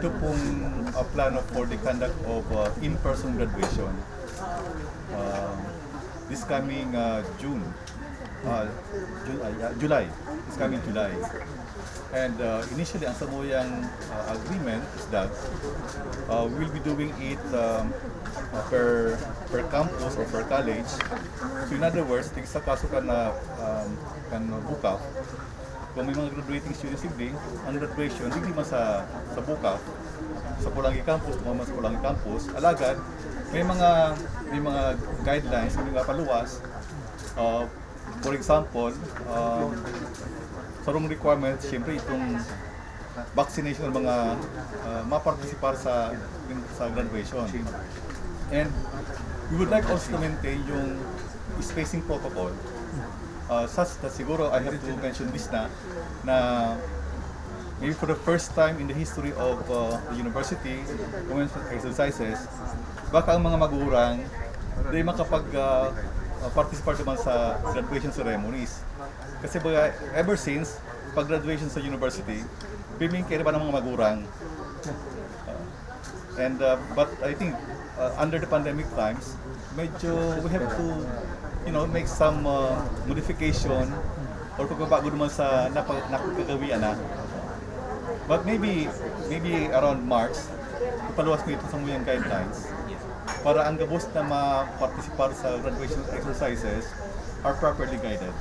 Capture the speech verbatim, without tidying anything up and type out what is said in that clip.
Ito pong uh, plano for the conduct of uh, in-person graduation. Uh, this coming uh, June. Uh, Ju- uh, yeah, July. This coming July. And uh, initially, ang samuyang uh, agreement is that uh, we'll be doing it um, uh, per per campus or per college. So in other words, tig sa kaso kan na um, kan BOCAF, kung may mga graduating students digdi, ang graduation digdi man sa sa BOCAF, sa Polangi campus, tungod man sa Polangi campus, alagad may mga may mga guidelines, may mga paluwas. Uh, for example, um, sarong requirement, siyempre itong vaccination ng mga uh, mapartisipar sa sa graduation. And we would like also to maintain yung spacing protocol. Uh, such that siguro I have to mention this na na maybe for the first time in the history of uh, the university, commencement exercises, baka ang mga magurang di makapag uh, uh, participate naman sa graduation ceremonies. Kasi baga, ever since, pag graduation sa university, piming kaya ba ng mga magurang? Uh, and uh, but I think uh, under the pandemic times, medyo we have to, you know, make some uh, modification or pagbabago naman sa napa- nakagawian na. But maybe maybe around March, ipaluwas mo ito sa muyang guidelines para ang gabos na ma-participar sa graduation exercises are properly guided.